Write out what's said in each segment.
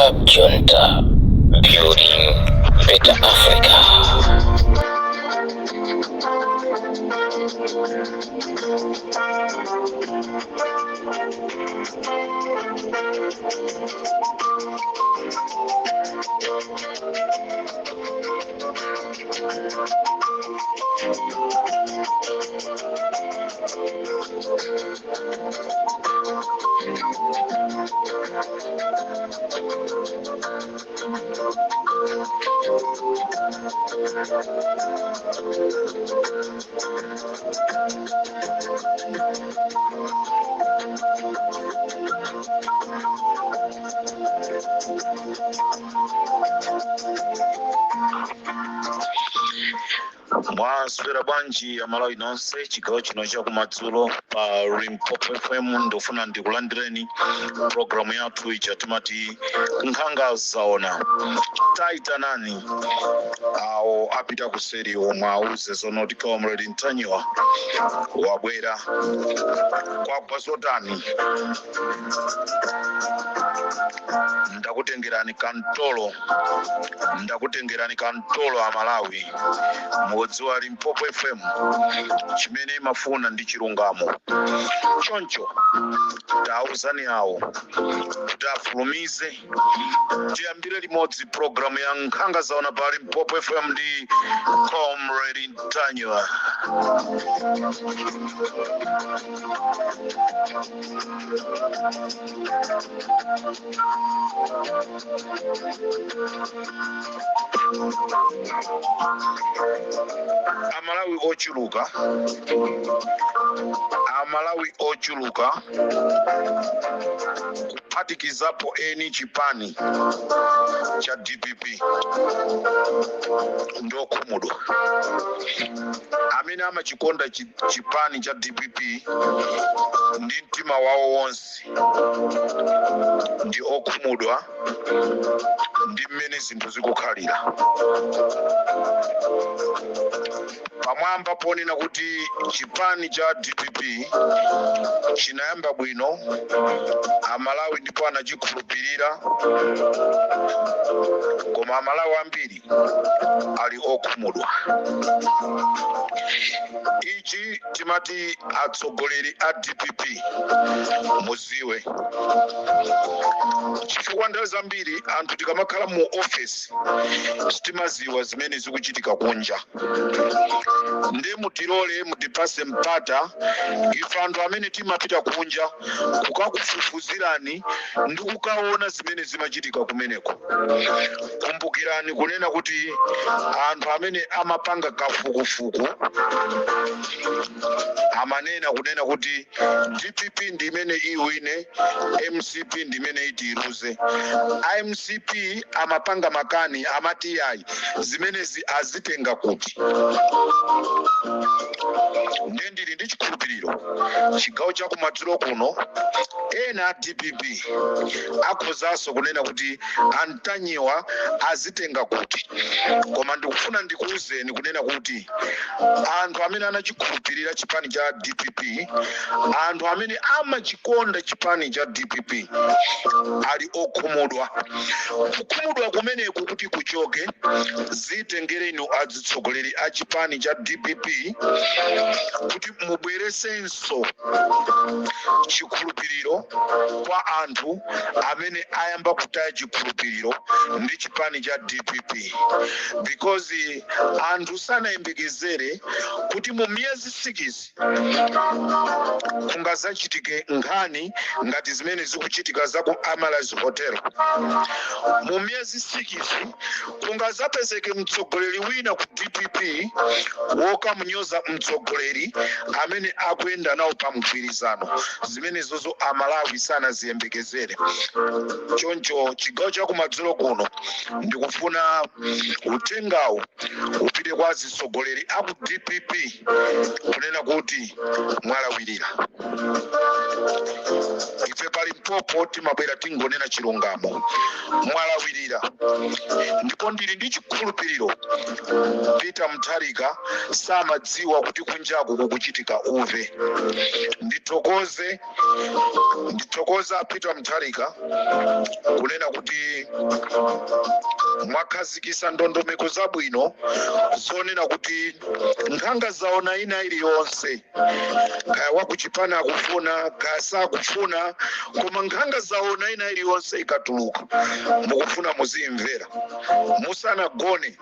Rap Junta, building better Africa. Mwaswera bwanji Amalawi nonse? Chigawo chino chakumadzulo pa Limpopo FM, ndofuna ndikulandireni programu yathu ija timati Nkhanga Zaona. Taitanani awo apita kuseri omwe auze zonoti Comrade Ntanyiwa wabwera. Kwagwa zotani? Ndakutengerani kantolo, ndakutengerani kantolo. Amalawi, mukudziwa Limpopo FM chimene imafuna ndi chilungamo. Choncho tauzani awo kuti afulumize, tiyambire limodzi programu ya Nkhanga Zaona pa Limpopo FM ndi Comrade Ntanyiwa. Amalawi ochuluka, Amalawi ochuluka, kuphatikizapo eni chipani cha DPP, ndokhumudwa. Amene amachikonda chipani cha DPP ndi mtima wawo wonse ndi okhumudwa ndi mmene zinthu zikukhalira. Pamwamba ponena kuti chipani cha DPP chinayamba bwino, Amalawi ndipo anachikhulupirira, koma Amalawi ambiri ali okhumudwa. Ichi timati atsogoleri a DPP muziwe, chifukwa nthawi zambiri anthu tikamakhala mu ofesi sitimaziwa zimene zikuchitika kunja. Nde mutilole, mutipase mpata ife anthu amene timapita kunja kukakufufuzirani ndi kukaona zimene zimachitika kumeneko. Kumbukirani kunena kuti anthu amene amapanga kafukufuku amanena kunena kuti DPP ndi imene iwine, MCP ndi imene iti iluze. IMCP amapanga makani, amati yayi, zimenezi azitenga kuti? Ndiye ndili ndi chikhulupiriro chigawo cha kumadzulo kuno ena a DPP akhozanso kunena kuti Antanyiwa azitenga kuti. Koma ndikufuna ndikuwuzeni kunena kuti anthu amene anachikhulupirira chipani cha DPP, anthu amene amachikonda chipani cha DPP, ali okhumudwa. Kukhumudwa kumeneku kuti kuchoke, zitengere inu azitsogoleri a chipani cha DPP kuti mubweresenso chikhulupiriro kwa anthu amene ayamba kutaya chikhulupiriro ndi chipani cha DPP, because anthu sanayembekezere kuti mu miyezi 6 kungazachitike nkhani ngati zimene zikuchitika za ku Amaryllis Hotel. Mu miyezi 6 kungazapezeke mtsogoleri wina ku DPP wokamunyoza mtsogoleri amene akuyenda nawo pa mgwirizano. Zimenezozo Amalawi sanaziyembekezere. Choncho chigawo chakumadzulo kuno ndikufuna uthengawu upite kwa azitsogoleri aku DPP kunena kuti mwalawirira. Ife pa Limpopo Limpopo timabwera tingonena chilungamo. Mwalawirira, ndipo ndili ndi chikhulupiriro Peter Mutharika samadziwa kuti kunjaku kukuchitika uve. Ndithokoza Peter Mutharika kunena kuti mwakhazikisa ndondomeko zabwino zonena kuti nkhanga zaona ina iliyonse, kaya wakuchipani akufuna, kaya sakufuna, koma nkhanga zaona ina iliyonse ikatuluka, mukufuna muzimvera musanagone,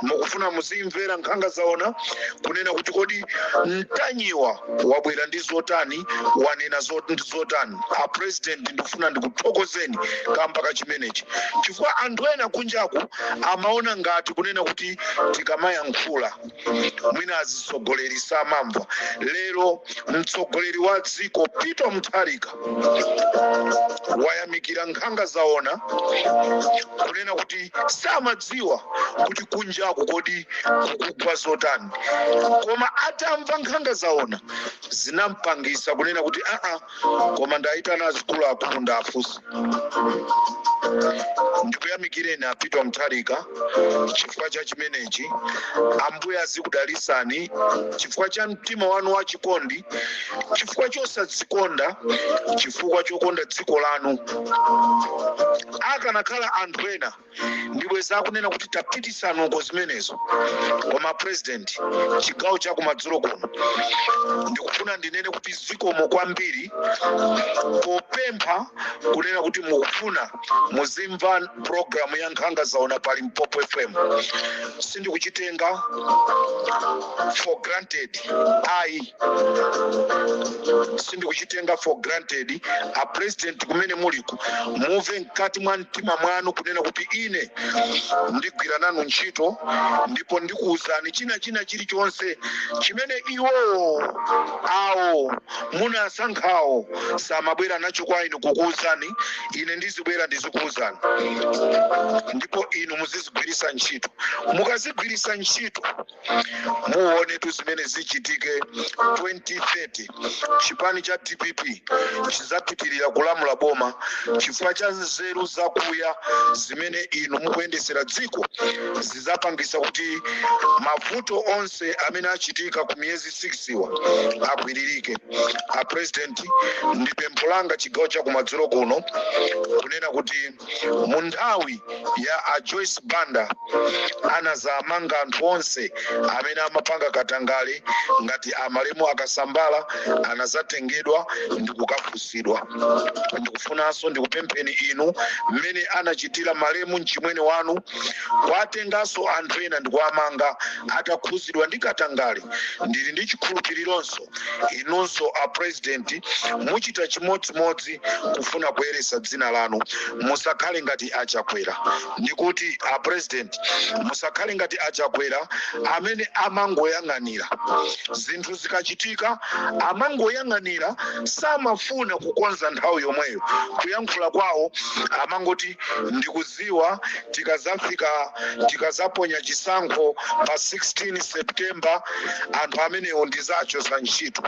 mukufuna muzimvera nkhanga zaona kunena kuti kodi Mtanyiwa wabwera ndi zotani, wanena ndi zotani. A President, ndikufuna ndikuthokozeni kamba ka chimenechi, chifukwa anthu ena kunjaku amaona ngati kunena kuti tikamayankhula mwina azitsogoleri samamva. Lero mtsogoleri wa dziko Peter Mutharika wayamikira nkhanga zaona kunena kuti samadziwa kuti kunjaku kodi kukugwa zotani, koma atamva nkhanga zaona zinampangisa kunena kuti aa, koma ndayitana azikuluakulu ndafunsa. Ndikuyamikireni a Peter Mutharika chifukwa cha chimenechi. Ambuye azikudalisani chifukwa cha mtima wanu wachikondi, chifukwa chosadzikonda, chifukwa chokonda dziko lanu. Akanakhala anthu ena ndibweza akunena kuti tapitisanuko zimenezo, koma President, chigawo chakumadzulo kuno ndikufuna ndinene kuti zikomo kwambiri popempha kunena kuti mukufuna muzimva programu ya nkhanga zaona pa Limpopo FM. Sindikuchitenga for granted ayi, sindikuchitenga for granted. A President, kumene muliko, muve mkati mwa mtima mwanu kunena kuti ine ndigwira nanu ntchito, ndipo ndikuwuzani china chilichonse chimene iwowo awo munasankhawo samabwera nacho kwa inu kukuwuzani. Ine ndizibwera ndizikuwuzani, ndipo inu muzizigwirisa ntchito. Mukazigwirisa ntchito, muonetu zimene zichitike 2030. Chipani cha DPP chizapitirira kulamula boma chifukwa cha nzeru zakuya zimene inu mukuyendesera dziko, zizapangisa kuti mavuto onse amene achitika ku miyezi 6 wa akwiririke. A President, ndi pempho langa chigawo cha kumadzulo kuno kunena kuti mu nthawi ya a Joyce Banda anazamanga anthu onse amene amapanga katangale ngati amalemu akasambala anazatengedwa ndi kukafusidwa. Ndikufunanso ndikupempheni inu, mmene anachitira malemu mchimwene wanu kwatenganso anthu ena ndikuamanga atakhuzidwa ndi katangale, ndili ndi chikhulupirironso inunso a President muchita chimodzimodzi kufuna kuyeresa dzina lanu. Musakhale ngati Achakwera. Ndikuti a President, musakhale ngati Achakwera amene amangoyang'anira zinthu zikachitika, amangoyang'anira, samafuna kukonza nthawi yomweyo. Kuyankhula kwawo amangoti ndikuziwa tikazafika, tikazaponya chisankho pa 16 September, anthu amenewo ndizacho za ntchito,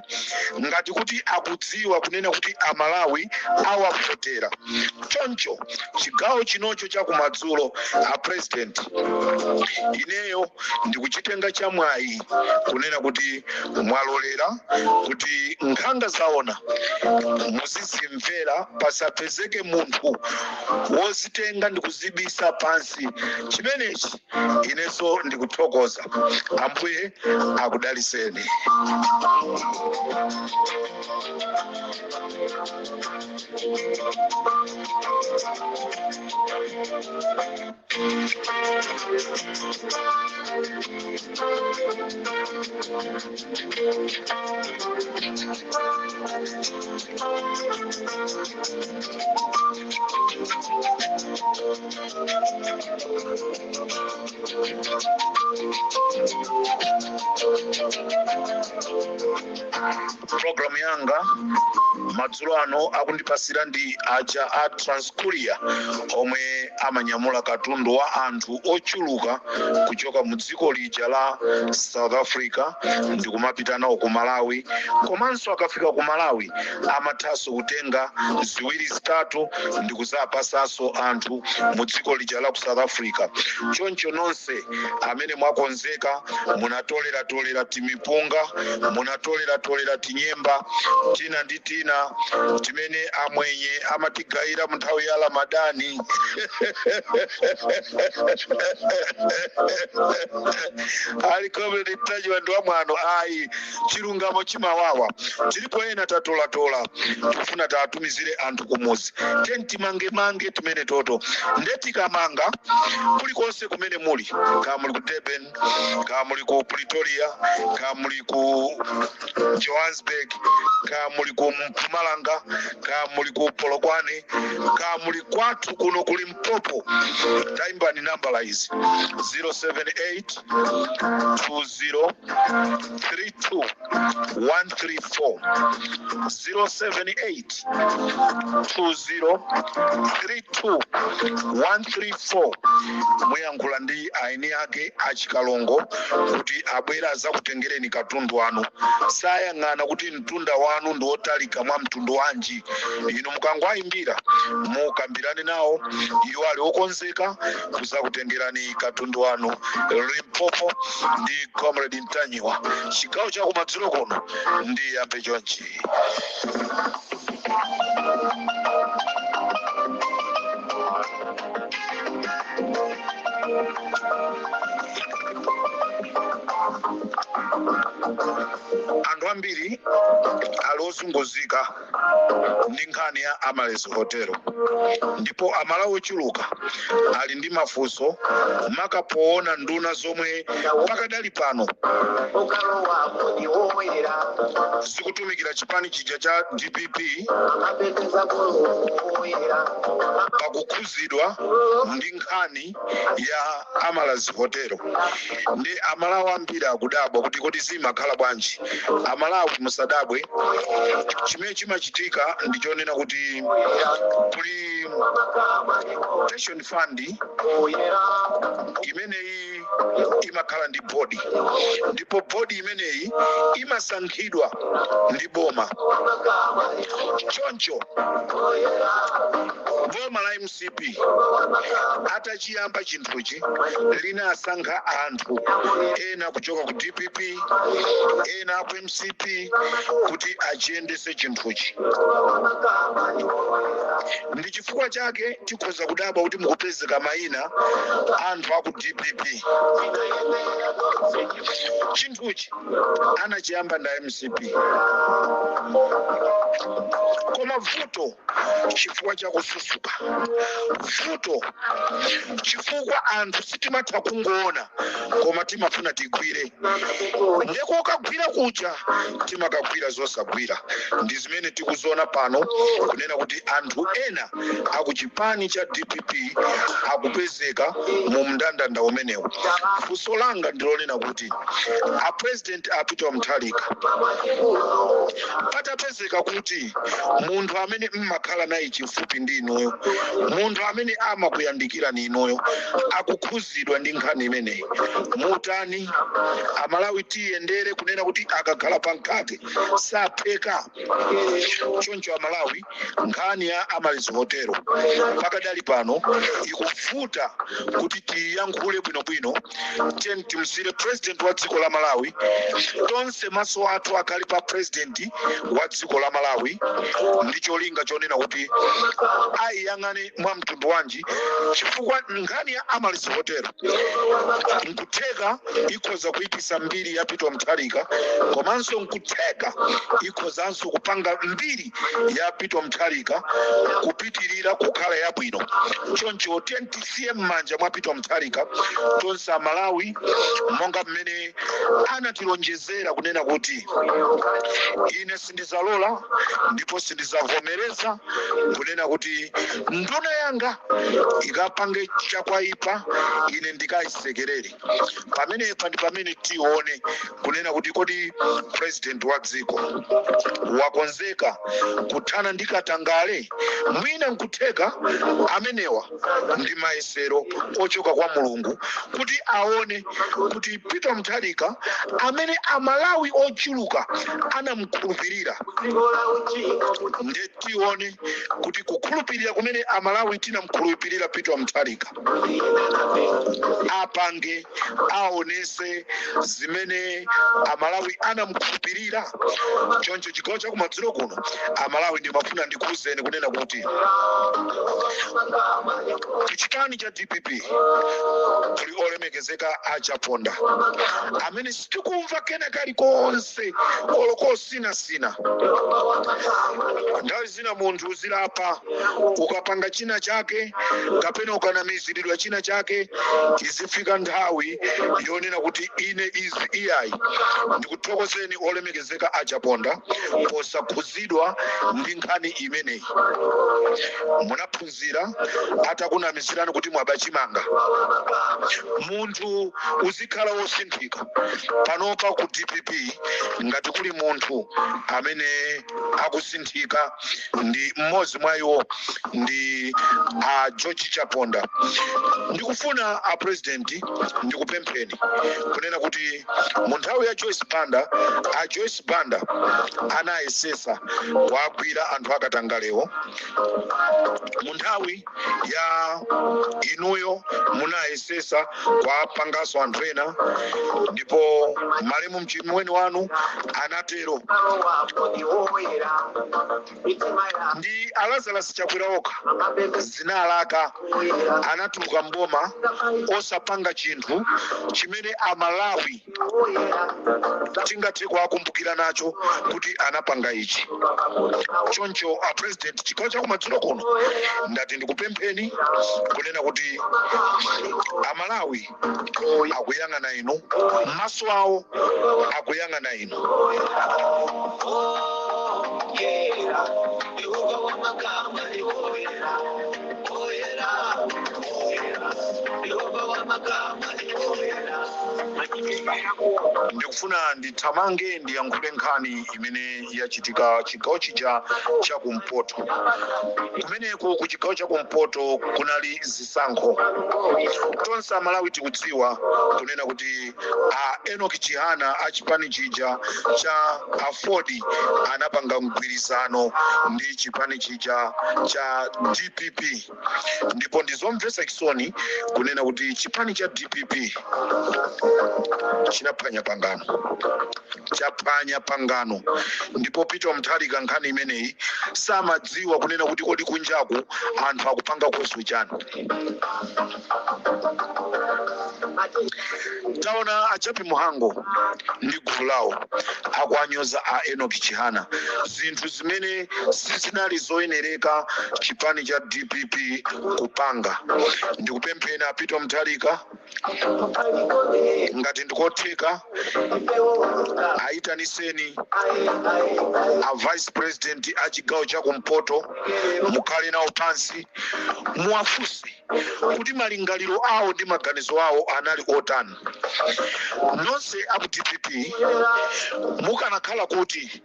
ngati kuti akudziwa kunena kuti Amalawi awavotera. Choncho chigawo chinocho chakumadzulo, a President, ineyo ndikuchitenga chamwayi kunena kuti mwalolera kuti nkhanga zaona muzizimvera, pasapezeke munthu wozitenga ndikuzibisa pansi. Chimenechi inenso ndikuthokoza. Ambuye akudaliseni. Programu yanga madzulo ano akundipasira ndi aja a Transcourier omwe amanyamula katundu wa anthu ochuluka kuchoka mu dziko lija la South Africa ndi kumapita nawo ku Malawi, komanso akafika ku Malawi amathanso kutenga ziwiri zitatu ndi kuzapasanso anthu mu dziko lija la ku South Africa. Choncho nonse amene mwakonzeka, munatoleratolera timipunga, munatoleratolera tinyemba tina ndi tina timene amwenye amatigayira mu nthawi ya Ramadani, ali Comrade Ntanyiwa ndi wamwano. Ayi, chilungamo chimawawa. Tilipo ena tatolatola, tikufuna tiatumizire anthu kumuzi. Tiyeni timangemange timene toto, nde tikamanga kulikonse kumene muli, kaya muli ku Durban, kaya muli ku Pretoria, kaya muli ku Johannesburg, kaya muli ku Mpumalanga, kaya muli ku Polokwane, kaya muli kwathu kuno ku Limpopo, taimbani nambala izi: 078 20 32 134, 078 20 32 134. Muyankhula ndi aini ake achikalongo kuti abwera azakutengereni katundu wanu. Sayang'ana kuti mtunda wanu ndi wotalika mwa mtundu wanji. Inu mukangoayimbira, mukambirane nawo, iwo ali okonzeka kuzakutengerani katundu wanu. Limpopo ndi Comrade Ntanyiwa, chigawo cha kumadzulo kuno ndiyambe chonchi. Anthu ambiri ali ozunguzika ndi nkhani ya Amaryllis Hotel, ndipo Amalawi ochuluka ali ndi mafunso, maka poona nduna zomwe pakadali pano zikutumikira chipani chija cha DPP pakukhuzidwa ndi nkhani ya Amaryllis Hotel. Ndi Amalawi ambiri akudabwa kuti kodi zimakhala bwanji? Amalawi musadabwe. Chimene chimachitika ndi chonena kuti kuli pension fund imeneyi imakhala ndi bodi, ndipo bodi imeneyi imasankhidwa ndi boma. Choncho boma la MCP atachiyamba chinthuchi linasankha anthu ena kuchoka ku DPP, ena ku MCP, kuti achiyendese chinthuchi. Ndi chifukwa chake tikhoza kudabwa kuti mukupezeka mayina anthu aku DPP. Chinthuchi anachiyamba nda MCP, koma vuto chifukwa cha kususuka, vuto chifukwa anthu sitimatha kungoona koma timafuna tigwire, ndeko ukagwira kuja timakagwira zosagwira. Ndi zimene tikuziona pano, kunena kuti anthu ena akuchipani cha DPP akupezeka mu mndandanda umenewu. Funso langa ndilonena kuti a President a Peter Mutharika, patapezeka kuti munthu amene mmakhala naye chifupi ndi inuyo, munthu amene amakuyandikirani inuyo, akukhuzidwa ndi nkhani imeneyi, mutani? Amalawi tiyendere kunena kuti akakhala pamkate sapheka. Choncho Amalawi, nkhani ya Amaryllis Hotel pakadali pano ikuvuta kuti tiyankhule bwinobwino. Tiyeni timsiyire President wa dziko la Malawi. Tonse maso athu akhale pa President wa dziko la Malawi ndi cholinga chonena kuti ayiyang'ane mwa mtundu wanji, chifukwa nkhani ya Amaryllis Hotel nkutheka ikhoza kuipisa mbiri ya Peter Mutharika, komanso nkutheka ikhozanso kupanga mbiri ya Peter Mutharika kupitirira kukhala yabwino. Choncho tiyeni tisiye m'manja mwa Peter Mutharika tonse Amalawi, monga mmene anatilonjezera kunena kuti ine sindizalola ndipo sindizavomereza. Kunena kuti nduna yanga ikapange chakwaipa, ine ndikayisekerere. Pamenepa ndi pamene tione kunena kuti kodi president wa dziko wakonzeka kuthana ndi katangale? Mwina nkutheka amenewa ndi mayesero ochoka kwa Mulungu kuti aone kuti Peter Mutharika, amene Amalawi ochuluka anamkhulupirira, nde tione kuti kukhulupirira kumene Amalawi tinamkhulupirira Peter Mutharika, apange aonese zimene Amalawi anamkhulupirira. Choncho chigawo chakumadzulo kuno, Amalawi, ndimafuna ndikuwuzeni kunena kuti kuchipani cha DPP kuli olemekezeka a Chaponda amene sitikumva kena kalikonse olo kosinasina. Nthawi zina munthu uzilapa ukapanga china chake kapena ukanamiziridwa china chake, izifika nthawi yonena kuti ine izi iyayi. Ndikuthokozeni olemekezeka a Chaponda posakhuzidwa ndi nkhani imeneyi. Munaphunzira atakunamizirani kuti mwaba chimanga. Munthu uzikhala wosinthika. Panopa ku DPP ngati kuli munthu amene akusinthika, ndi mmodzi mwa iwo ndi a George Chaponda. Ndikufuna a president, ndikupempheni kunena kuti mu nthawi ya Joyce Banda, a Joyce Banda anayesesa kuagwira anthu akatangalewo. Mu nthawi ya inuyo munayesesa kuwapanganso anthu ena, ndipo malemu mchimwene wanu anatero. Ndi a Lazarus Chakwera okha zinalaka, anatuluka mboma osapanga chinthu chimene Amalawi tingathe kuwakumbukira nacho kuti anapanga ichi. Choncho a president, chigawo chakumadzulo kuno ndati ndikupempheni kunena kuti Amalawi akuyang'ana inu, maso awo akuyang'ana inu. Ndikufuna ndithamange ndiyankhule nkhani imene yachitika chigawo chija chakumpoto. Kumeneku ku chigawo chakumpoto kunali zisankho. Tonse Amalawi tikudziwa kunena kuti a Enoch Chihana a chipani chija cha AFORD anapanga mgwirizano ndi chipani chija cha DPP, ndipo ndizomvetsa chisoni kunena kuti chipani cha DPP chinaphwanya pangano, chaphwanya pangano. Ndipo Peter Mutharika nkhani imeneyi samadziwa kunena kuti kodi kunjaku anthu akupanga koso chani. Taona a Jappie Mhango ndi gulu lawo akuanyoza a Enoch Chihana, zinthu zimene sizinali zoyenereka chipani cha DPP kupanga. Ndikupempheni a Peter Mutharika, ngati ndikotheka, ayitaniseni a vice president a chigawo cha kumpoto, mukhale nawo pansi, muwafunse kuti malingaliro awo ndi maganizo awo anali otani. Nonse aku DPP mukanakhala kuti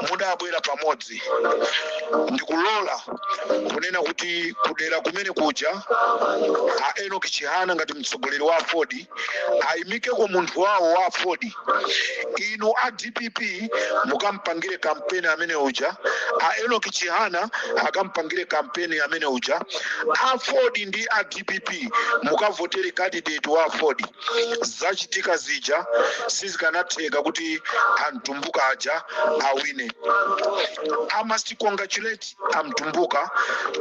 mudabwera pamodzi ndikulola kunena kuti kudera kumene kuja a Enoch Chihana ngati mtsogoleri wa AFORD ayimikeko munthu wawo wa AFORD, inu a DPP mukampangire kampeni amene uja, a Enoch Chihana akampangire kampeni amene uja, AFORD ndi a DPP mukavotere candidate wa AFORD, zachitika zija sizikanatheka kuti amtumbuka aja awine. I must congratulate amtumbuka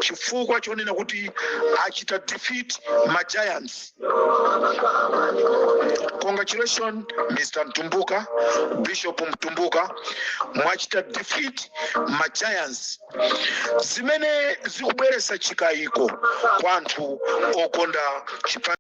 chifukwa chonena kuti achita defeat ma giants. Congratulations, Mr Mtumbuka, Bishop Mtumbuka, mwachita defeat ma giants, zimene zikubweretsa chikayiko kwa anthu okonda chipani.